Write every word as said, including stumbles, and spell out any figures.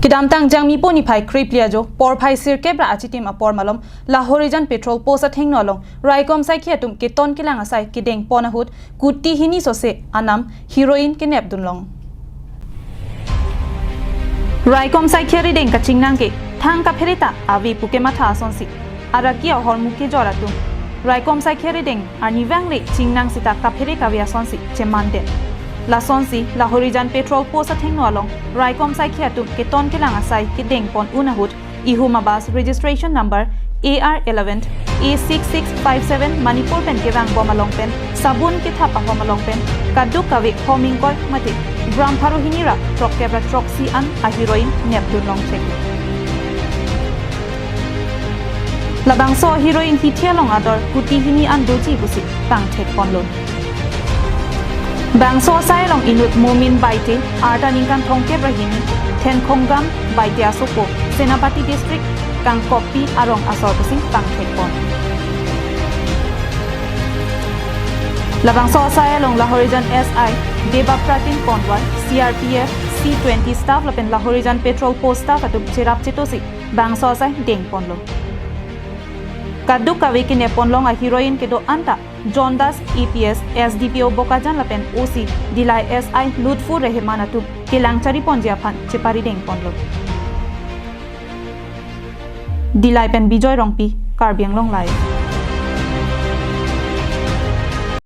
Kedamtang Jangmipo niphai krephli ajo porphai sirkep ra achitim apor malom Lahorijan Patrol Post athengno along raikom saikhi atum keton kelang asai kedeng pon ahut kuti hini sose anam heroin kenep dunlong. Raikom saikhi arideng kachingnang ke thang kaphere ta ave pu kematha asonsi araki ahormu kejor atum raikom saikhi arideng arnivang le chingnang sita kaphere kave asonsi chemandet. Lasonsi Lahorijan Patrol Post athengno along raikom saikhi atum keton kelang asai kedeng pon un ahut ihum abus registration number A R eleven A six six five seven Manipur pen kevang bom along pen sabun kethap ahom along pen kaduk kave hom ingkoi mate gram pharo hini ra throkkep ra throksi an a heroin nep dunlong chek. Labangso heroin hithi along ador kuti hini an doji pusi pangthek ponlo. Bangso asai along inut Momin Baite, arta ningkan thomkep ra hini, Thenkhonggam Baite asopo, Senapati District, Kangkokpi arong asor pusi pangthek pon. Labangso asai along Lahorijan S I Deba Pratin Konwar, C R P F, C twenty staff lapen Lahorijan Patrol Post staff atum cherap chetosi bangso asai deng ponlo. Kaduk kave kenep ponlong a heroin kedo anta John Das A P S, S D P O Bokajan lapen O C Dillai S I Lutfu Rehman atum kelang chari ponji aphan chepari deng ponlo. Dillai pen Bijoy Rongpi, Karbi Anglong Live.